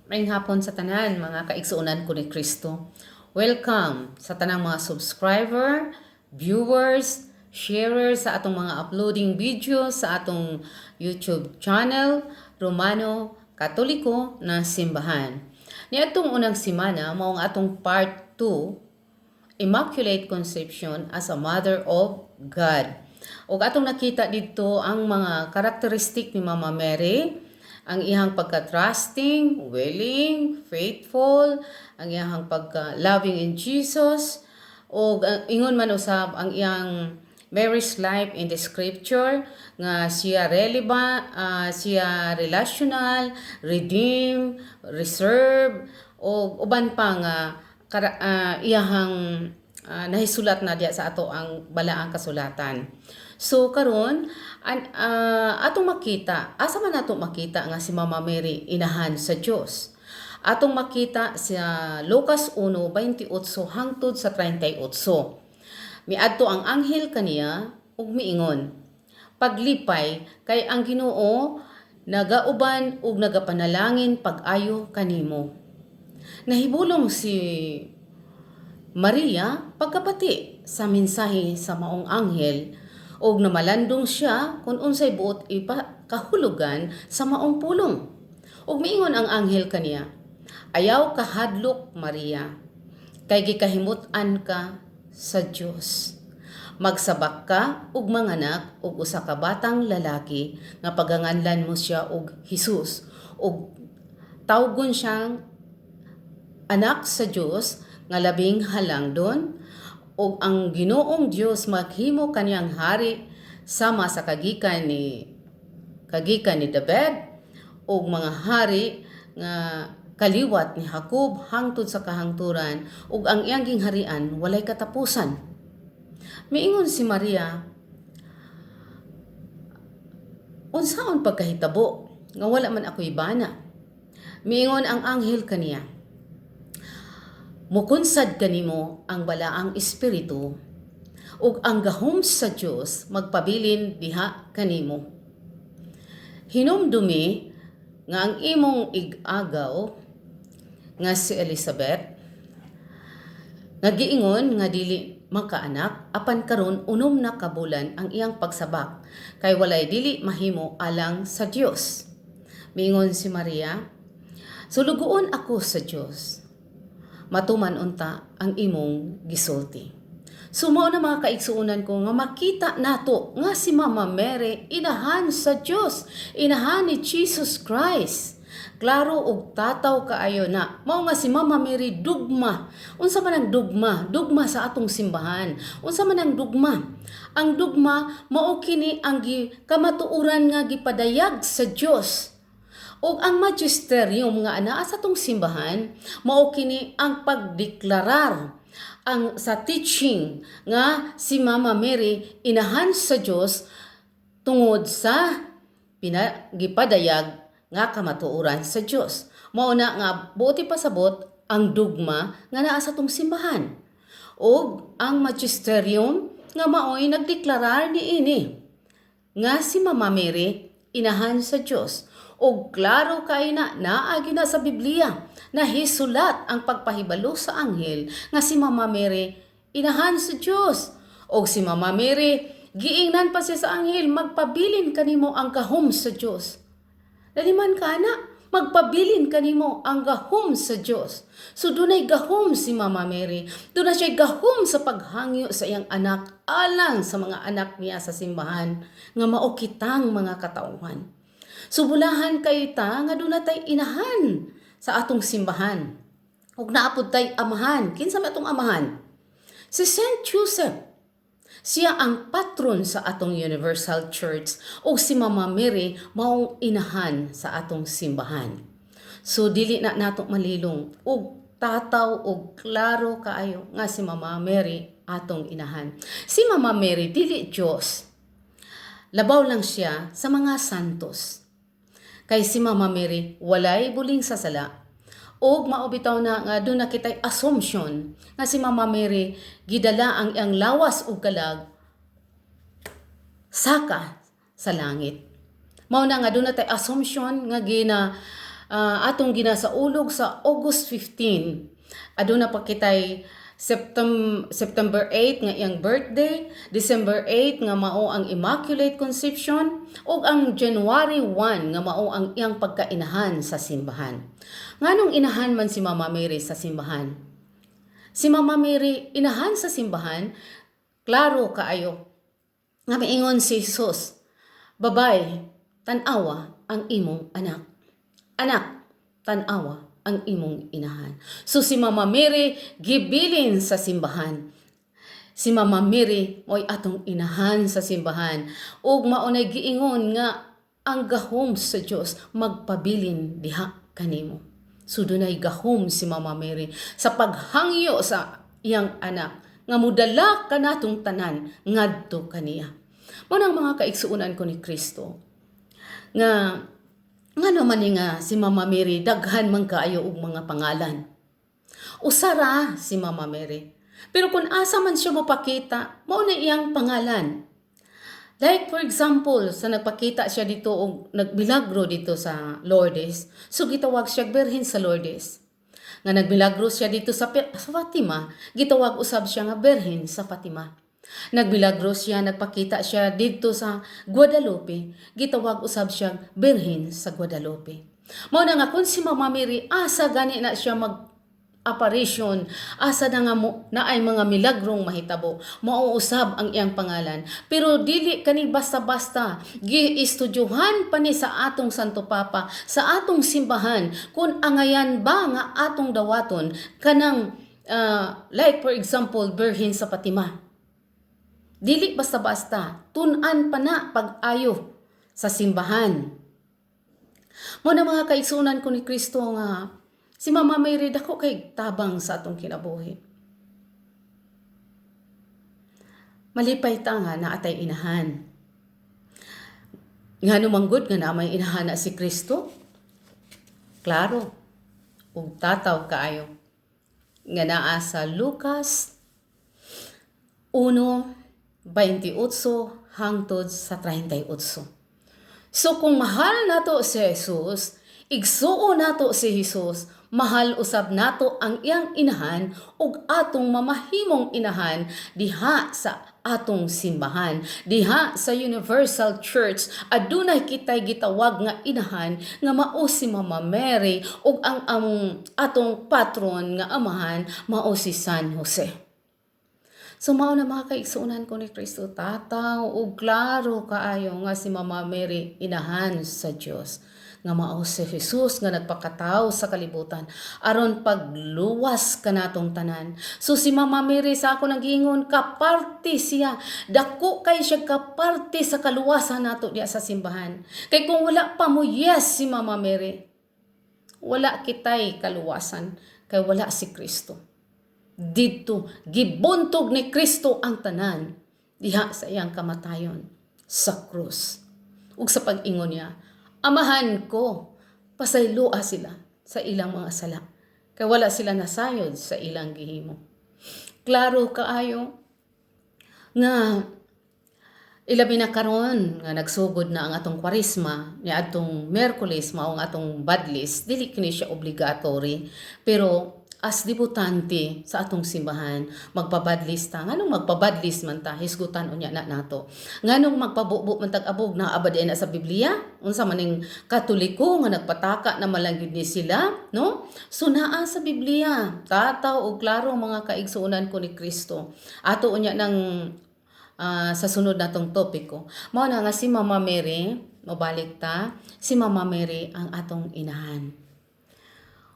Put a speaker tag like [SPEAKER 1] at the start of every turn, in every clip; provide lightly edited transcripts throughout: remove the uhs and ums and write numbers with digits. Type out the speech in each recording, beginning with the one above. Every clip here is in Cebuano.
[SPEAKER 1] Maayong hapon sa tanan, mga kaigsuonan ko ni Kristo. Welcome sa tanang mga subscriber, viewers, sharers sa atong mga uploading videos sa atong YouTube channel, Romano Katoliko na Simbahan. Ni atong unang simana, mao ang atong part 2, Immaculate Conception as a Mother of God. Ug atong nakita dito ang mga karakteristik ni Mama Mary, ang iyang pagka-trusting, willing, faithful, ang iyang pagka-loving in Jesus, o ingon man usab ang iyang Mary's life in the scripture nga siya relevant, siya relational, redeem, reserve, o uban pa nga iyahang nahisulat na diya sa ato ang balaang kasulatan. So karon atong makita, asa man nato makita nga si Mama Mary inahan sa Dios? Atong makita sa Lucas 1:28 hangtod sa 38. Miadto ang anghel kaniya ug miingon, "Paglipay kay ang Ginoo nagauban ug nagapanalangin pag-ayo kanimo." Nahibulong si Maria pagkapati sa mensahe sa maong anghel ug namalandong siya kung unsay buot ipakahulugan sa maong pulong. Ug miingon ang anghel kaniya, "Ayaw kahadlok, Maria, kay gikahimut-an ka sa Dios. Magsabak ka ug manganak og usa ka batang lalaki nga paganganlan mo siya og Hesus, ug tawgon siyang anak sa Dios nga labing halangdon, ug ang Ginoong Dios maghimo kaniyang hari sama sa kagikan ni David ug mga hari nga kaliwat ni Jacob hangtod sa kahangturan, ug ang iyang gingharian walay katapusan." Miingon si Maria, "Unsaon pagkahitabo nga wala man ako'y bana?" Miingon ang anghel kaniya, "Mukunsad kanimo ang balaang espiritu ug ang gahom sa Dios magpabilin diha kanimo. Hinumdumi nga ang imong ig-agaw nga si Elizabeth nga giingon nga dili makaanak, apan karon 6 na ka bulan ang iyang pagsabak, kay walay dili mahimo alang sa Dios." Miingon si Maria, "Sulugoon ako sa Dios. Matuman unta ang imong gisulti." So mao na, mga kaigsuonan ko, nga makita nato nga si Mama Mary inahan sa Dios, inahan ni Jesus Christ. Klaro ug tataw kaayo na. Mao nga si Mama Mary dugma. Unsa man ang dugma? Dugma sa atong simbahan. Unsa man ang dugma? Ang dugma mao kini ang kamatuoran nga gipadayag sa Dios. Ug ang magisterium nga anaa sa atong simbahan mao kini ang pagdeklarar ang sa teaching nga si Mama Mary inahan sa Dios tungod sa gipadayag nga kamatuoran sa Dios. Mao na nga buot ipasabot ang dugma nga naa sa atong simbahan. Ug ang magisterium nga maoy nagdeklarar niini nga si Mama Mary inahan sa Dios. Og klaro kay na naagi na sa Biblia na hisulat ang pagpahibalo sa anghel nga si Mama Mary inahan sa Dios. Og si Mama Mary giingnan pa siya sa anghel, "Magpabilin kanimo ang gahom sa Dios." Dali man ka na, magpabilin kanimo ang gahom sa Dios. So dunay gahom si Mama Mary. Duna siya gahom sa paghangyo sa iyang anak alang sa mga anak niya sa simbahan nga mao kitang mga katauhan. So bulahan kayo ta nga duna tay inahan sa atong simbahan. Ug naa pod tay amahan. Kinsa man atong amahan? Si Saint Joseph. Siya ang patron sa atong Universal Church ug si Mama Mary maong inahan sa atong simbahan. So dili na nato malilong ug tataw ug klaro kaayo nga si Mama Mary atong inahan. Si Mama Mary dili Dios. Labaw lang siya sa mga santos. Kay si Mama Mary walay buling sa sala. Og mao bitaw na nga duna kitay assumption nga si Mama Mary gidala ang iyang lawas ug kalag saka sa langit. Mao na nga duna tay assumption nga gina atong ginasaulog sa August 15. Aduna pa kitay September 8 nga iyang birthday, December 8 nga mao ang Immaculate Conception, ug ang January 1 nga mao ang iyang pagkainahan sa simbahan. Nganong inahan man si Mama Mary sa simbahan? Si Mama Mary inahan sa simbahan, klaro kaayo nga miingon si Jesus, "Babay, tan-awa ang imong anak. Anak, tan-awa ang imong inahan." So si Mama Mary gibilin sa simbahan. Si Mama Mary mo'y atong inahan sa simbahan. Ug mao nay giingon nga ang gahom sa Dios magpabilin diha kanimo. So dunay gahom si Mama Mary sa paghangyo sa iyang anak nga mudala kanatong tanan ngadto kaniya. Mao nang, mga kaigsuonan ko ni Kristo, nga ngano man ni nga si Mama Mary daghan man kaayo og mga pangalan? Usa ra si Mama Mary. Pero kung asa man siya mopakita, mao na iyang pangalan. Like for example, sa nagpakita siya dito og nagmilagro dito sa Lourdes, so gitawag siya Birhen sa Lourdes. Nga nagmilagro siya dito sa Fatima, gitawag usab siya nga Birhen sa Fatima. Nagmilagro siya, nagpakita siya dito sa Guadalupe, gitawag usab siya Birhen sa Guadalupe. Mao na nga kung si Mama Mary asa gani na siya mag apparition, asa na nga mo na ay mga milagrong mahitabo, mauusab ang iyang pangalan. Pero dili kani basta-basta, giistudyuhan pa ni sa atong Santo Papa, sa atong simbahan, kung angayan ba nga atong dawaton kanang like for example, Birhen sa Fatima. Dili basta-basta, tun-an pa na pag-ayo sa simbahan. Mao na, mga kaigsuonan ko ni Kristo, nga si Mama Mary dako kay tabang sa atong kinabuhi. Malipay ta nga naa tay inahan. Nga manggod nga naa may inahan na si Kristo? Klaro, ug tataw kaayo nga naa sa Lucas 1:28 hangtod sa 38. So kung mahal nato si Jesus, igsuo nato si Jesus, mahal usab nato ang iyang inahan ug atong mamahimong inahan diha sa atong simbahan, diha sa Universal Church. Adunay kitay gitawag nga inahan nga mao si Mama Mary ug ang among atong patron nga amahan mao si San Jose. So mao na, mga kaigsuonan ko ni Kristo, tataw ug klaro kaayo nga si Mama Mary inahan sa Dios nga mao si Jesus nga nagpakatawo sa kalibutan aron pagluwas kanatong tanan. So si Mama Mary, sa ako nang giingon, kaparte siya. Dako kay siya kaparte sa kaluwasan nato diya sa simbahan. Kay kung wala pa mo yes si Mama Mary, wala kitay kaluwasan kay wala si Kristo. Dito, gibuntog ni Kristo ang tanan diha sa iyang kamatayon sa krus. Ug sa pag-ingon niya, "Amahan ko, pasayloa sila sa ilang mga sala. Kay wala sila nasayod sa ilang gihimo." Klaro kaayo nga ilabi na karon nga nagsugod na ang atong Kwaresma ni atong Miyerkules, mao ang atong badlis. Dili kini siya obligatory, pero as debutante sa atong simbahan, magpabadlis ta. Nganong magpabadlis man ta? Hisgutan unya na nato nganong magpabubo man tag abog. Naa ba na sa Biblia? Unsa man ning Katoliko nga nagpataka na malang gyud ni sila, no? So naa sa Biblia, tataw og klaro, mga kaigsuonan ko ni Kristo. Ato unya nang sa sunod natong topiko. Mao na nga si Mama Mary, mobalik ta, si Mama Mary ang atong inahan.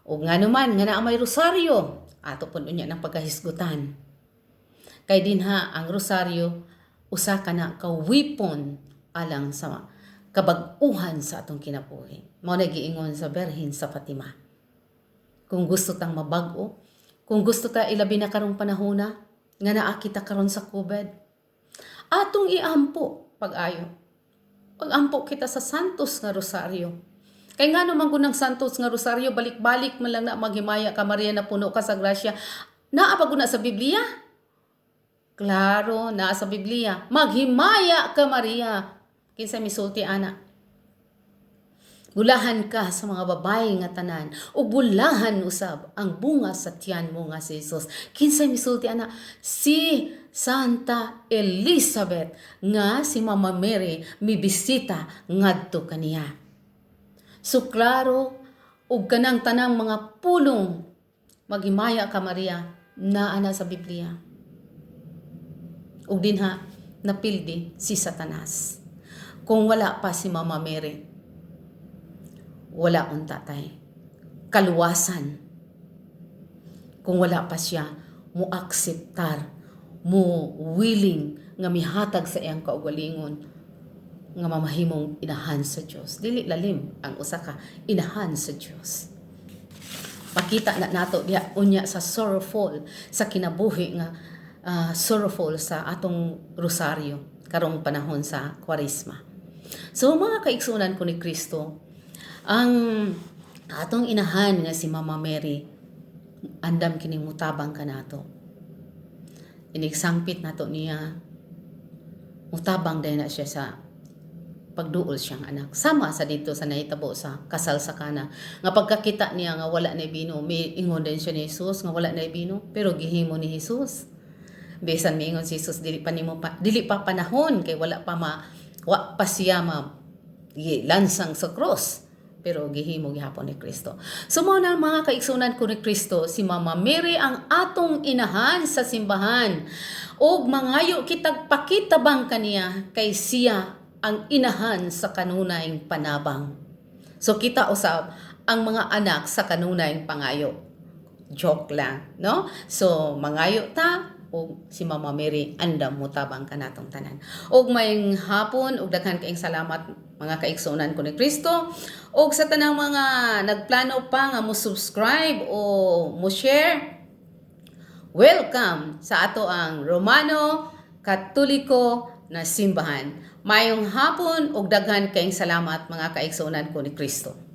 [SPEAKER 1] O nga naman, nga naa may rosaryo, ato pud unya ng pagkahisgutan. Kay dinha ang rosaryo, usa ka na ka weapon alang sa kabag-uhan sa atong kinabuhi. Mao na giingon sa Berhin sa Fatima. Kung gusto tang mabag-o, kung gusto ta, ilabi na karong panahona nga naa kita karon sa COVID, atong iampo pag-ayo. Pag-ampo kita sa Santos nga Rosaryo. Kay nga naman kung ng Santos nga Rosaryo, balik-balik man lang na "Maghimaya ka Maria na puno ka sa grasya." Naa pa na sa Biblia? Klaro, naa sa Biblia. "Maghimaya ka Maria." Kinsa misulti ana? Bulahan ka sa mga babae nga tanan ug bulahan usab ang bunga sa tiyan mo nga si Jesus. Kinsay misulti ana? Si Santa Elizabeth nga si Mama Mary mibisita ngadto kaniya. So klaro ug kanang tanang mga pulong, "Maghimaya ka, Maria," naa na sa Biblia. Ug dinha napildi si Satanas. Kung wala pa si Mama Mary, wala unta tay kaluwasan. Kung wala pa siya mo akseptar, mo willing nga mihatag sa iyang kaugalingon nga mamahimong inahan sa Dios. Dili lalim ang usa ka inahan sa Dios. Makita na nato diha unya sa sorrowful sa kinabuhi nga sorrowful sa atong rosaryo karong panahon sa Kwaresma. So mga kaigsunan ko ni Kristo, ang atong inahan nga si Mama Mary andam kining mutabang kanato. Inigsangpit nato niya, mutabang dayon na siya sa pagduol siyang anak. Sama sa dito sa nahitabo sa kasal sa Kana. Nga pagkakita niya nga wala na bino, may ingon din siya ni Jesus nga wala na bino, pero gihimo ni Jesus. Bisan miingon si Jesus, dili pa nimo pa, dili pa panahon kay wala pa ma wa pa siya ma lansang sa cross, pero gihimo gihapon ni Kristo. So mao na, mga kaigsunan ko ni Kristo, si Mama Mary ang atong inahan sa simbahan. Og mangayo kitag pakitabang kaniya kay siya ang inahan sa kanunayng panabang. So kita usab ang mga anak sa kanunayng pangayo. Joke lang, no? So mangayo ta ug si Mama Mary andam motabang kanatong tanan. Og maayong hapon ug daghan kaayong salamat, mga kaigsuonan ko ni Kristo, ug sa tanang mga nagplano pa nga mo subscribe o mo share. Welcome sa ato ang Romano Katoliko na simbahan. Mayong hapon ug daghan kayong salamat, mga kaigsuonan ko ni Kristo.